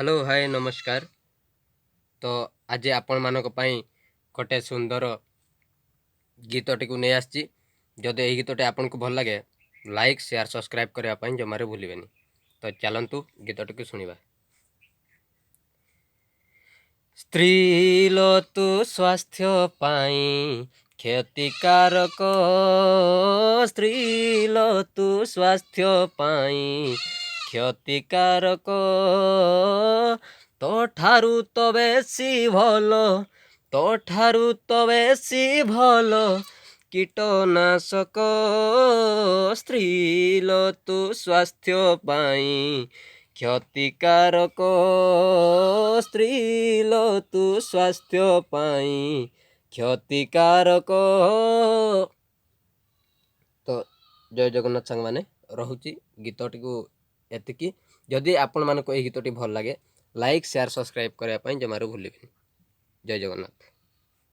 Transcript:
Hello, ହାଏ, ନମସ୍କାର। ତ ଆଜି ଆପଣମାନଙ୍କ ପାଇଁ ଗୋଟେ ସୁନ୍ଦର ଗୀତଟିକୁ ନେଇ ଆସିଛି। ଯଦି ଏହି ଗୀତଟି ଆପଣଙ୍କୁ ଭଲ ଲାଗେ, ଲାଇକ୍, ସେୟାର, ସବସ୍କ୍ରାଇବ୍ କରିବା ପାଇଁ ଜମାରୁ ଭୁଲିବେନି। ତ ଚାଲନ୍ତୁ, ଗୀତଟିକୁ ଶୁଣିବା। ସ୍ତ୍ରୀ ଲୋ ତୁ ସ୍ୱାସ୍ଥ୍ୟ ପାଇଁ କ୍ଷତିକାରକ, ସ୍ତ୍ରୀ ଲୋ ତୁ ସ୍ୱାସ୍ଥ୍ୟ ପାଇଁ କ୍ଷତିକାରକ, ତୋ ଠାରୁ ତ ବେଶୀ ଭଲ, ତୋ ଠାରୁ ତ ବେଶୀ ଭଲ କୀଟନାଶକ। ସ୍ତ୍ରୀ ଲୋ ତୁ ସ୍ୱାସ୍ଥ୍ୟ ପାଇଁ କ୍ଷତିକାରକ, ସ୍ତ୍ରୀ ଲୋ ତୁ ସ୍ୱାସ୍ଥ୍ୟ ପାଇଁ କ୍ଷତିକାରକ। ତ ଜୟ ଜଗନ୍ନାଥ ସାଙ୍ଗମାନେ, ରହୁଛି, ଗୀତଟିକୁ ଏତିକି। ଯଦି ଆପଣମାନଙ୍କୁ ଏହି ଗୀତଟି ଭଲ ଲାଗେ, ଲାଇକ୍, ସେୟାର, ସବସ୍କ୍ରାଇବ୍ କରିବା ପାଇଁ ଜମାରୁ ଭୁଲିବେନି। ଜୟ ଜଗନ୍ନାଥ।